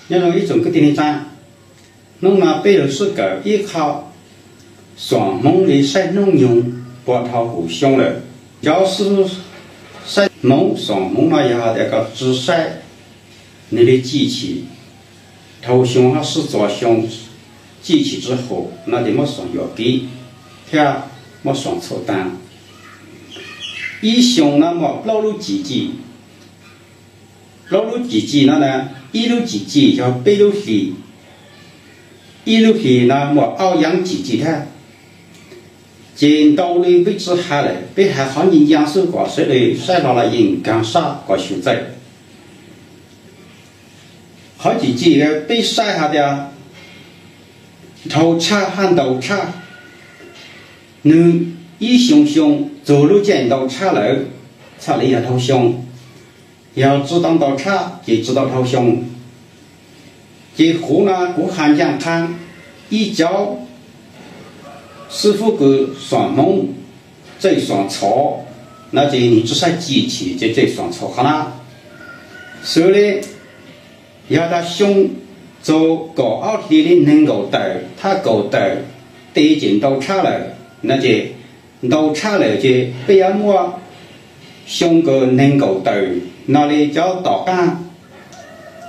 Nyob zoo ib tsoom kwv tij neej tsa, hnub no peb yuav sib kawm ib qho xom hmoov li saib hnub nyoog puag dhau huv xyoo lawm. Cov xib saib hmoov xom hmoov no yog hais tias koj tsi saib nws li txij chim dhau xyoo hab sib txuas xyoo, txij chim tsi haum no ces muab xom yuam kev thiab muab xom txhaum taag. Ib xyoo no muaj plaub lub cim cim. Plaub lub cim cim no na, ib lub cim cim yog peb lub hlis, ib lub hlis no muaj aub yaav cim cim thiab. Ces ntau li peb tsi has lawm, peb has qhov ncaj ncees xwb kom sawv daws saib hlo los yeej kaag sab kom xyum txawj. Qhov cim cim peb saib has tias dhau tshaj hab ntau tshaj, nwg ib xyoo xyoo txug lub caij ntau tshaj lawm, txhaj le yog dhau xyoo. Yog tsi tau ntau tshaj ces tsi tau dhau xyoo. Ces huv no kuv has ncaaj qha ib cov xib fwb kws xom hmoov txawj xom txhaum no ces nwg tsi saib txij chim ces txawj xom txhaum qhov na. Xws li yog tas xyoo txug kaum ob hlis li neeg nkaum tawm thab kaum tawm, tes ces ntau tshaj lawm no ces, ntau tshaj lawm ces peb yuav muaj xyoo kws neeg nkaum tawm no li cov tom qaab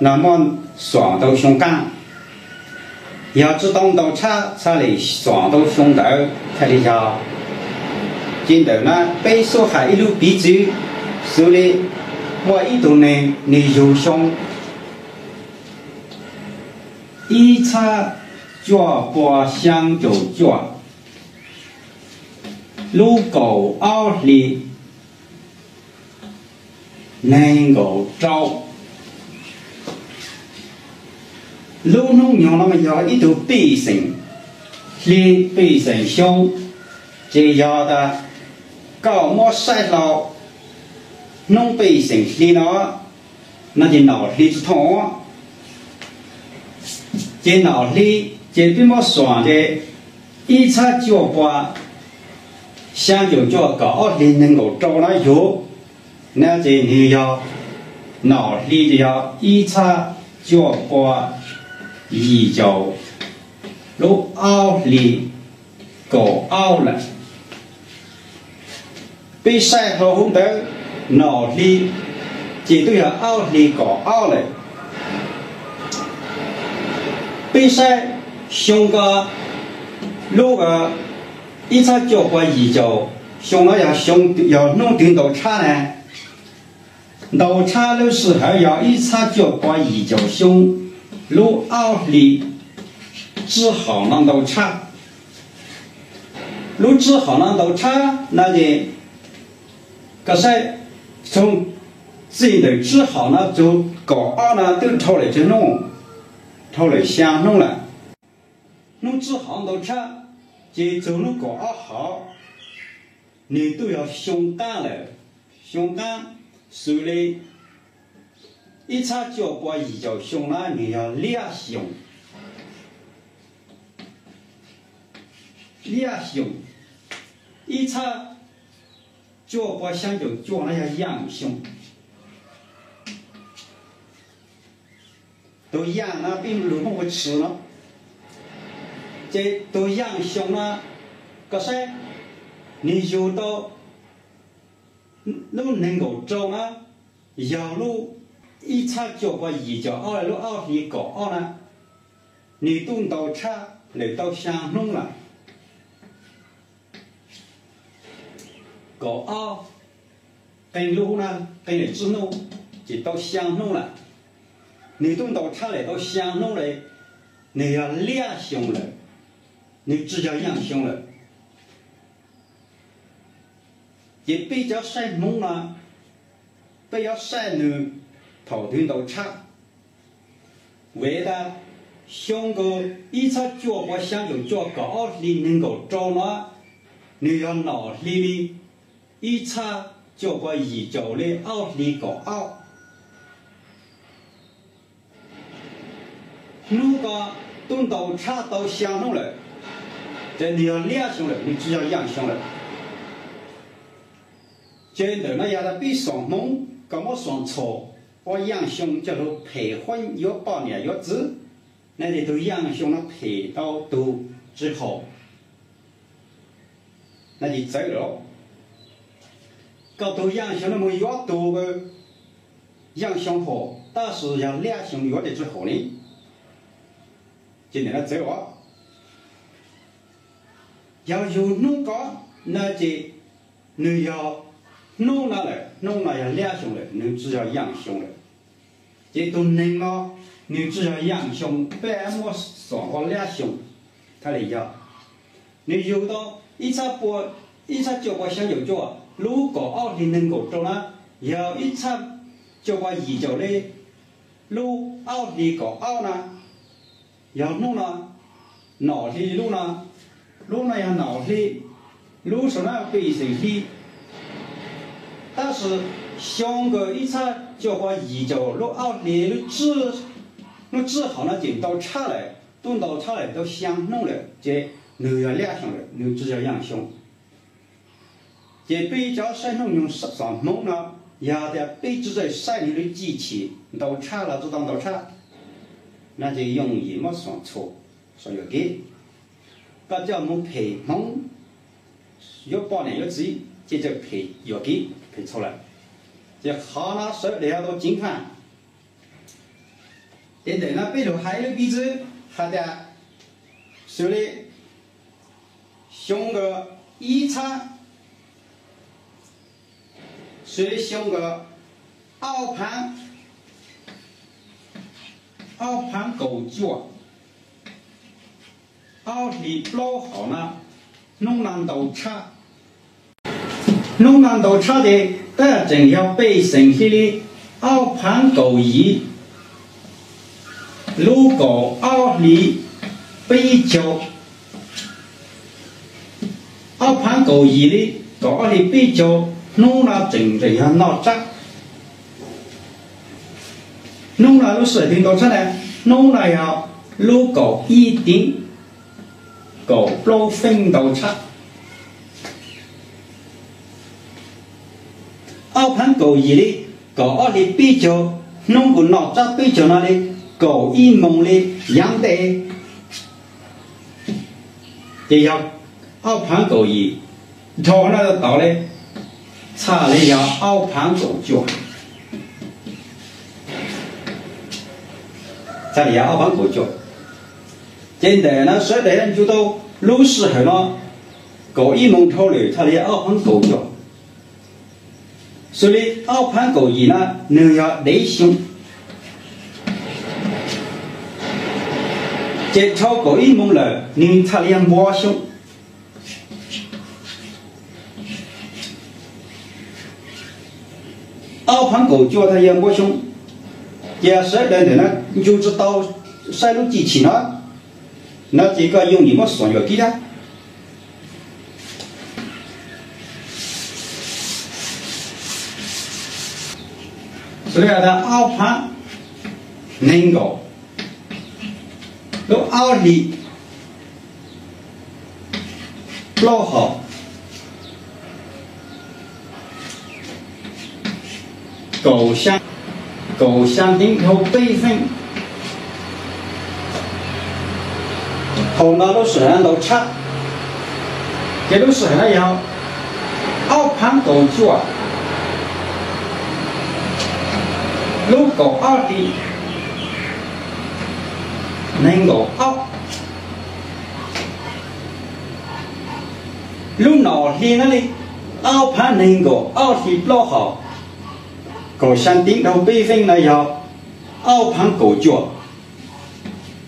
no muaj xom tau xyoo qaab. Yog tsi tau ntau tshaj txhaj le xom tau xyoo ntawd txhaj le yog. Ces ntawm na peb xub has ib lub piv txwv, xws li muaj ib tug neeg nwg yug xyoo ib txhab cuaj pua xyaa caum cuaj lub kaum ob hli neeg nkaum rau. Lub hnub nyoog no mas yog ib tug pej xeem hli pej xeem xyoo, ces yog tas koj muab saib hlo hnub pej xeem hli no, no ces nom hli tsi thooj. Ces nom hli ces peb muab xom ces ib txhab cuaj pua xyaa caum cuaj kaum ob hli neeg nkaum rau na yug, na ces nwg yog nom hli ces yog ib txhab cuaj pua yim caum lub ob hli kaum ob lawm. Peb saib hlo huv ntawd nom hli ces twb yog ob hli kaum ob lawm. Peb saib xyoo ko lub ib txhab cuaj pua yim caum xyoo no yog hnub twg ntau tshab na? Ntau tshab lub sij hawm yog ib txhab cuaj pua yim caum xyoo lub ob hli tsib hom no ntau tshab. Lub tsib hom no ntau tshab na ces koj saib, txij ntawm tsib hom no txug kaum ob no twb dhau lawm tsawg hnub? Dhau lawm xyaa hnub lawm. Hnub tsib hom ntau tshab ces txug hnub kaum ob hom, nwg twb yog xyoo qaab lawm. Xyoo qaab, xws li ib txhab cuaj pua yim caum xyoo na nwg yog liab xyoo. Liab xyoo. Ib txhab cuaj pua xyaa caum cuaj no yog yaaj xyoo. Tug yaaj no peb lug Moob hu tshis no, ces tug yaaj xyoo no koj saib, nwg yug tau lub neeg nkaum rau na, yog lub ib txhab cuaj pua yim caum ob lub ob hli kaum ob na, nwg tub ntau tshab lawm tau xyaa hnub lawm. Kaum ob, qee lub na, qee lawm tsib hnub, ces tau xyaa hnub lawm. Nwg tub ntau tshab lawm tau xyaa hnub lawm, nwg yog liab xyoo lawm, nwg tsi yog yaaj xyoo lawm. Ces peb cov saib Hmoob no, peb yuav saib nwg thaum twg ntau tshab. Vim tas xyoo kws ib txhab cuaj pua xyaa caum cuaj kaum ob hli neeg nkaum rau no, nwg yog nom hli li ib txhab cuaj pua yim caum li ob hli kaum ob. Hnub ko tub ntau tshab tau xyaa hnub lawm, ces nwg yog liab xyoo lawm, nwg tsi yog yaaj xyoo lawm. Ces ntawm no yog tas peb xoo Hmoob koj muab xoo txhaum Ua yaaj xyoo coj lug phem huab yuav poj niam yuav txiv, no ces tug yaaj xyoo no phem tau tug tsi haum, no ces txawv lawm. Koj tug yaaj xyoo no moog yuav tug yaaj xyoo haum, tab sis yog liab xyoo yuav tsi haum ne, ces nwg txawv lawm. Yog yug nub ko, no ces nwg yog nub no lawm, nub no yog liab xyoo lawm, nwg tsi yog yaaj xyoo lawm. Ces tug neeg no nwg tsi yog yaaj xyoo, peb muab xom ua liab xyoo. Thaum le yog nwg yug tau ib txhiab pua, ib txhiab cuaj pua xyaa caum cuaj lub kaum ob hli neeg nkaum rau na, yog ib txhiab cuaj pua yim caum le lub ob hli kaum ob na, yog nub no, nom hli lub no, lub no yog nom hli, lub saum no peb xeem hli. Tab sis xyoo kws ib txhiab cuaj pua yim caum lub ob hli, lub tsib hom no ces ntau tshaj lawm, tub ntau tshaj lawm, tau xyaa nub lawm ces nwg yog liab xyoo lawm, nwg tsi yog yaaj xyoo. Ces peb cov saib nub nyoog xov Hmoob no, yog tias peb tsi txawj saib nwg lub cim chim ntau tshaj los tsi tau ntau tshaj, no ces yooj yim muab xom txhua, xom yuam kev. Koj coj moog phem Hmoob, yuav poj niam yuav txiv ces coj phem yuam kev, phem txhua lawm. Ces qhov no sawv daws yog tau ceev faj. Ces ntawm no peb lug hais lub piv txwv has tas, xws le xyoo kws ib txhiab, xws le xyoo kws ob phav, ob phav kaum cuaj, ob hli plaub hom na, nub no ntau tshaj. Nub no ntau tshaj ces tab tseem yog peb xeem hli li ob phav kaum yim lub kaum ob hli peb caug. Ob phav kaum yim li kaum ob hli peb caug, nub no tseem tseem yog noj tsab. Nub no lub sij hawm twg ntau tshaj na, nub no yog lub kaum ib teev kaum plaub feeb ntau tshaj. Ob phav kaum yim li kaum ob hli peb caug, nub kws noj tsab peb caug no li kaum ib moos li yaav ntej, ces yog ob phav kaum yim dhau no tau le, txhaj le yog ob phav kaum cuaj. Txhaj le yog ob phav kaum cuaj. Ces ntawm no sawv daws yuav ncu tau lub sij hawm no kaum ib moos dhau lawm txhaj le yog ob phav kaum cuaj. Xws li ob phav kaum yim na, nwg yog dev xyoo, ces dhau kaum ib moos lawm nwg txhaj le yog npua xyoo. Ob phav kaum cuaj txhaj le yog npua xyoo. Ces sawv daws ntawm no ncu tsi tau saib lub cim chim no, no ces koj yooj yim muab xom yuam kev dab. Xws li has tas ob phav neeg nkaum lub ob hli plaub hom kaum xyaa, kaum xyaa teev dhau peb feeb. Thaum no lub sij hawm no ntau tshaj, ces lub sij hawm no yog ob phav kaum cuaj lub kaum ob hli nees nkaum ob. Lub nom hli no li ob phav nees nkaum ob hli plaub hom, kaum xyaa teev dhau peb feeb no yog ob phav kaum cuaj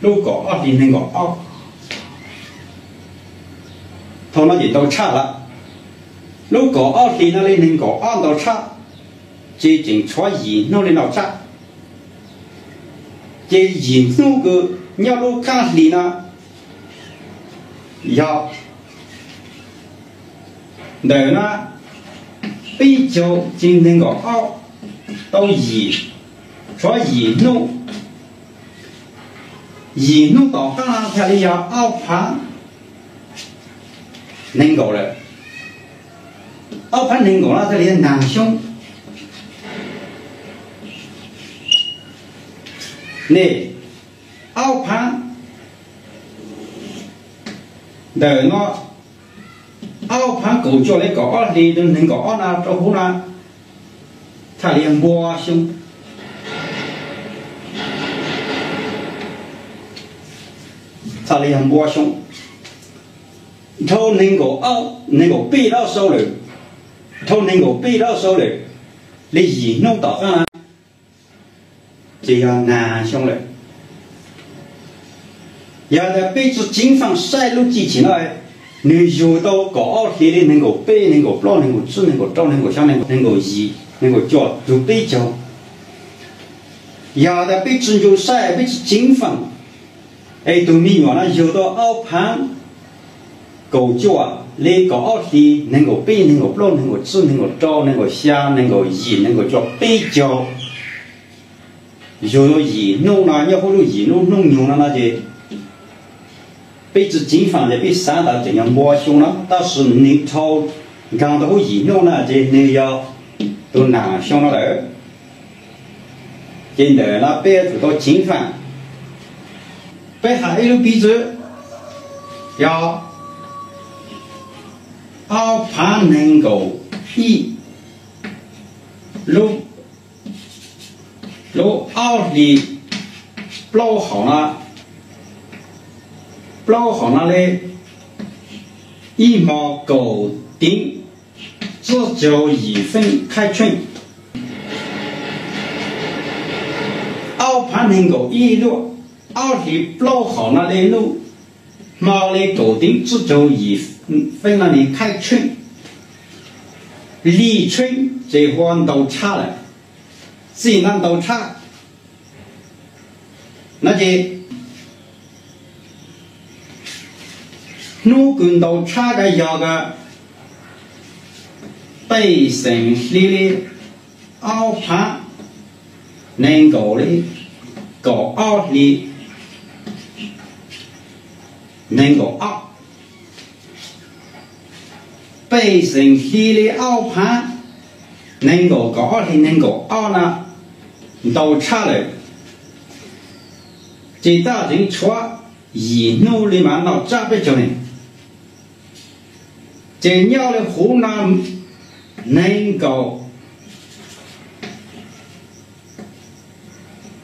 lub kaum ob hli nees nkaum ob. Thaum no ces ntau tshaj lawm. Lub kaum ob hli no li nees nkaum ob ntau tshaj, ces tseem tshuav yim hnub li noj tsab. Ces yim hnub kws nyob lub kaab hli no yog ntawm no peb caug ces nees nkaum ob tau yim, tshuav yim hnub. Yim hnub tom qaab no txhaj li yog ob phav nees nkaum lawm. Ob phav nees nkaum no txhaj li yog naag xyoob. Nej, aub phav ntawm no, aub phav kaum cuaj li kaum ob hli nees nkaum ob na rau hauv na, txhaj li yog npua xyoo. Txhaj li yog npua xyoo. Dhau nees nkaum, nees nkaum peb rau sau lawm, dhau nees nkaum peb rau sau lawm, li yim hnub tom qab na, ces yog nas xyoo lawm. Yog tias peb tsi ceev faj saib lub cim chim no, nws yug tau kaum ob hli li nees nkaum peb, nees nkaum plaub, nees nkaum tsib, nees nkaum rau, nees nkaum xya, nees nkaum yim, nees nkaum cuaj, txug peb caug. Yog tias peb tsi ncu saib, peb tsi ceev faj, es tus me nyuam no yug tau aub phav kaum cuaj li kaum ob hli, nees nkaum peb, nees nkaum plaub, nees nkaum tsib, nees nkaum rau, nees nkaum xya, nees nkaum yim, nees nkaum cuaj, peb caug, yug tau yim hnub no, nyob huv lub yim hnub, hnub nyoog no no ces peb tsi ceev faj ces peb xav tas tseem yog npua xyoo no, tab sis nws dhau nkaag tau huv yim hnub na ces nws yog tus nas xyoo no lawm. Ces ntawm no peb yuav tsum tau ceev faj. Peb has ib lub piv txwv, yog aub phav nees nkaum ib, lub, lub aub hli plaub hom no, plaub hom no li ib hmo kaum teev tsib caug yim feeb khaib tsheej. Aub phav nees nkaum ib lub aub hli plaub hom no li lub hmo li kaum teev tsib caug yim feeb no li khaib tsheej. Lij tsheej ces hu ua ntau tshab lawm. Txij no ntau tshab no ces hnub kws ntau tshab ko yog ko pej xeem hli li aub phav nees nkaum li kaum ob hli nees nkaum ob. Pej xeem hli li aub phav nees nkaum kaum ob hli nees nkaum ob na ntau tshab lawm. Ces tab tseev tshuav yim hnub li mas noj tsab peb caug ne. Ces nyob li huv no nees nkaum,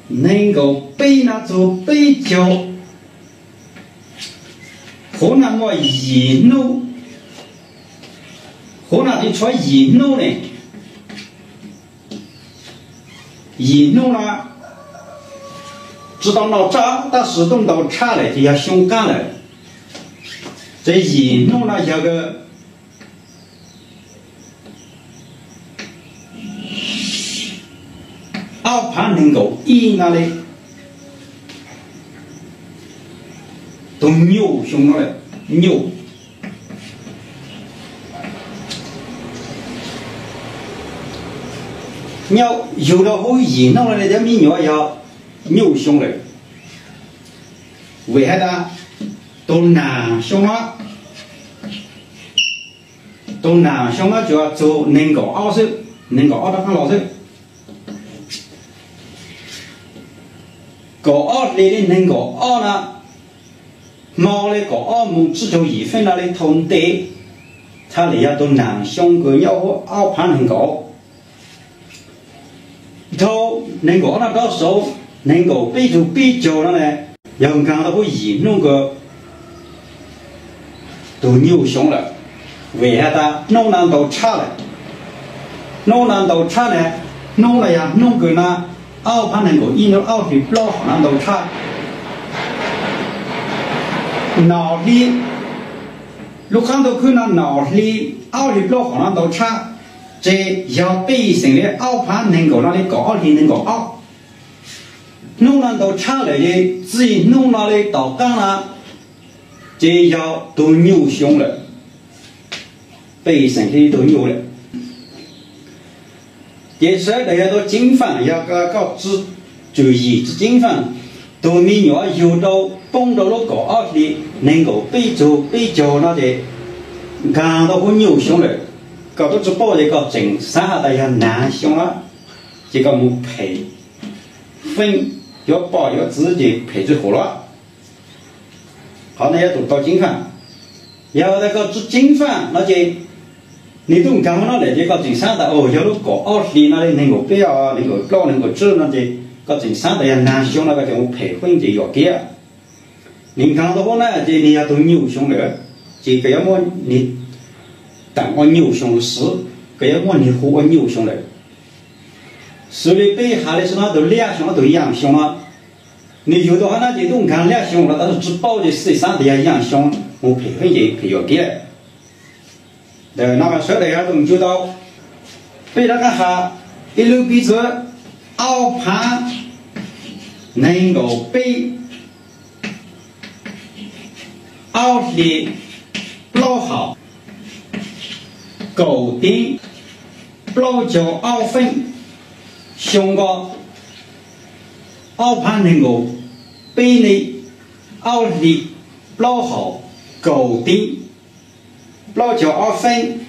nees nkaum peb no txug peb caug. Huv no muaj yim hnub, huv no tseem tshuav yim hnub ne. Yim hnub no tsi tau noj tsab tab sis tub ntau tshab lawm ces yog xyoo qaab lawm. Ces yim hnub no yog aub phav nees nkaum ib no li tug nyuj xyoo no lawm. Nyuj, nyob yug rau huv yim hnub no li cov me nyuam yog nyuj xyoo lawm. Vim hais tas tus nas xyoo no, tus nas xyoo no tsuas txug nees nkaum ob xwb, nees nkaum ob rov qaab los xwb. Kaum ob hli li nees nkaum ob na, hmo li kaum ob moos tsib caug yim feeb no li thaum ntej, txhaj li yog tus nas xyoo kws nyob huv aub phav nees nkaum. Dhau nees nkaum ob no rov saud, nees nkaum peb txug peb caug no na, yog nkaag tau huv yim hnub kws tug nyuj xyoo lawm. Vim has tas hnub no ntau tshab lawm. Hnub no ntau tshab na, hnub no yog hnub kws na aub phav nees nkaum ib no aub hli plaub hom no ntau tshab. Nom hli, lub qaab ntuj khwb no nom hli aub hli plaub hom no ntau tshab, ces yog pej xeem li aub phav nees nkaum no li kaum ob hli nees nkaum ob. Hnub no ntau tshab lawm ces txij hnub no li tom qaab no ces yog tug nyuj xyoo lawm. Pej xeem hli tug nyuj lawm. Ces sawv daws yog tau ceev faj, yog koj tsi tswm yim tsi ceev faj, tug me nyuam yug rau poob rau lub kaum ob hli nees nkaum peb txug peb caug no ces nkaag tau huv nyuj xyoo lawm. Koj tub tsi paub ces koj tseem xav has tas yog nas xyoo na, ces koj mus phem feeb. yuav poj yuav txwv ces phem tsis haum los. Qhov no yog tus tau ceev faj. Yog tias koj tsis ceev faj no ces nws tuaj nkag no lawm ces koj tseem xav tas yog lub kaum ob hli no li nees nkaum peb, nees nkaum plaub, nees nkaum tsib no ces koj tseem xav tas yog nag xyoo no koj tseem mus phem feeb ces yuam kev. Nws nkag tau hauv na ces nws yog tus nyuj xyoo lawm, ces koj yuav muab nws teem ua nyuj xyoo lawm xwb, koj yuav muab nws hu ua nyuj xyoo lawm. Xws li peb hais li xwb no tus liab xyoo tus yaaj xyoo no, nws yug tau hauv na ces tuaj nkag liab xyoo los tab sis tsis paub ces xav tas yog yaaj xyoo, mus phem feeb ces phem yuam kev lawm. Ntawm no sawv daws yuav tsum nco tau, peb rov qab has ib lub piv txwv, ob phav nees nkaum peb, ob hli plaub haum, kaum teev, plaub caug ob feeb, xyoo ko ob phav nees nkaum peb ne, ob hli plaub haum, kaum teev, plaub caug ob feeb.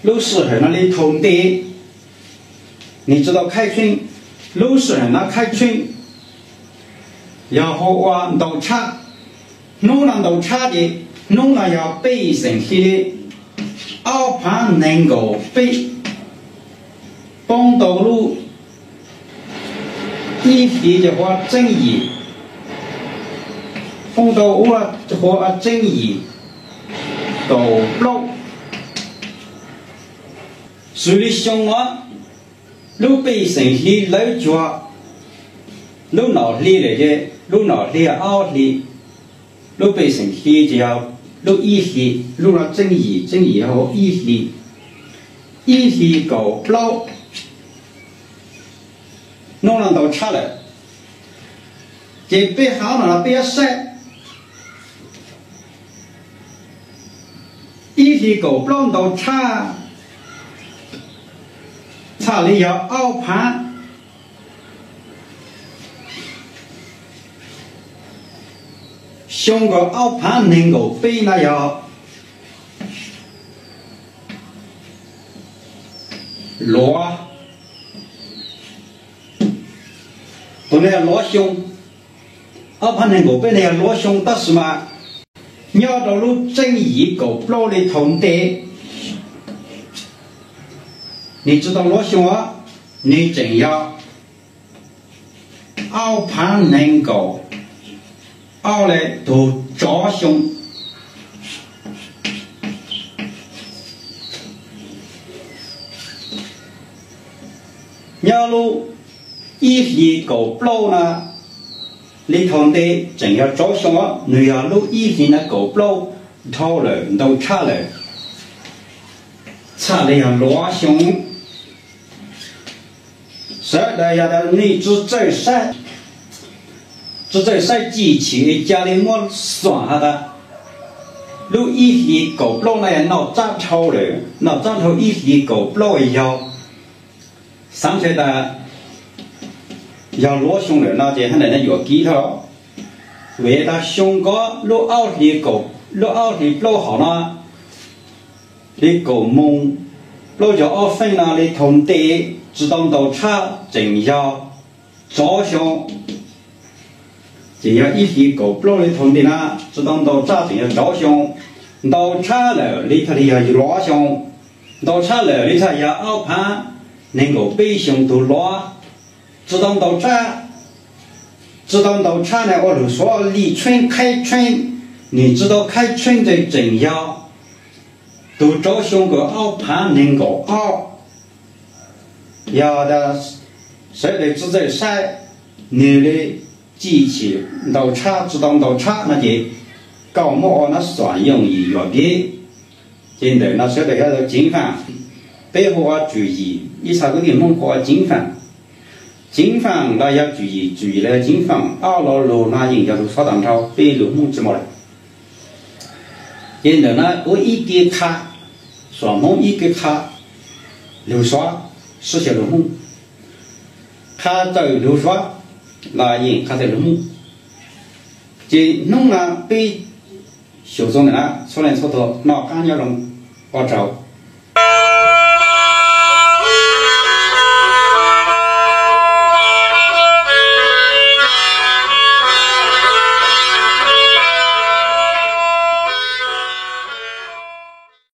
Lub sij hawm no li thaum ntej nws tsis tau khaib tsheej, lub sij hawm no khaib tsheej, yog hu ua ntau tshaj. Hnub no ntau tshaj ces hnub no yog pej xeem hli li ob phav nees nkaum peb, poob tau lub ib hlis ces hu ua txheeb yim, poob tau ua hu ua txheeb yim kaum plaub. Xws li xyoo no, lub pej xeem hli lawv cuag lub nom hli lawm ces lub nom hli ob hli, lub pej xeem hli ces yog lub ib hli, lub no txheeb yim, txheeb yim hu ib hli, ib hli kaum plaub. Hnub no ntau tshaj lawm, ces peb hauv no los peb yuav saib ib hlis kaum plaub ntau tshaj, txhaj li yog ob phav, xyoo nkaus ob phav nees nkaum peb no yog luav, tus no yog luav xyoo. Ob phav nees nkaum peb no yog luav xyoo tab sis mas nyob rau lub txheeb yim kaum plaub li thaum ntej, nws tsis tau luav xyoo, nws tseem yog ob phav nees nkaum ob li tus tsov xyoo. Nyob lub ib hlis kaum plaub no li thaum ntej tseem yog tsov xyoo, nws yog lub ib hlis no kaum plaub dhau lawm, ntau tshaj lawm, txhaj li yog luav xyoo. Sawv daws yog nej tsis txawj saib, tsis txawj saib cim chim ca li muab xav has tas lub ib hlis kaum plaub no yog noj tsab dhau lawm, noj tsab dhau ib hlis kaum plaub yog, xav ntshe tas yog luav xyoo lawm no ces haj ntawm no yuam kev thiab. Vim tas xyoo ko lub, lub ob hlis plaub hauv no li kaum moos plaub caug ob feej no li thaum ntej tsis tau ntau tshaj tseem yog tsov xyoo. Ces yog ib hlis kaum plaub li thaum ntej na tsis tau ntau tshaj tseem yog tsov xyoo. Ntau tshaj lawm li thiaj li yog luav xyoo. Ntau tshaj lawm li thiaj yog ob phav nees nkaum peb xyoo tus luav. Tsis tau ntau tshaj, tsis tau ntau tshaj na ua lug suav li tsheeb khaib tsheeb, nws tsis tau khaib tsheeb ntawd tseem yog tus tsov xyoo nkaus ob phav nees nkaum ob. Yog sawv daws tsis txawj saib, nws li cim chim ntau tshaj tsis tau ntau tshaj no ces koj muab ua nab xom yooj yim yuam kev. Ces ntawm no sawv daws yog tau ceev faj, peb hu ua tswm yim, ib txha kwv tij Hmoob hu ua ceev faj. Ceev faj los yog tswm yim, tswm yim los yog ceev faj, ob lo lus no yeej yog lus suav tag nrho, peb lus Hmoob tsis muaj lawm. Ces ntawm no kuv ib ke qha, xom Hmoob ib ke qha lus suav, sib xyaw lus Hmoob, qha tawm lus suav los yeej qha tawm lus Hmoob. Ces hnub no peb xyuas txog ntawm no, txhua leej txhua tus noj qab nyob zoo, ua tsaug.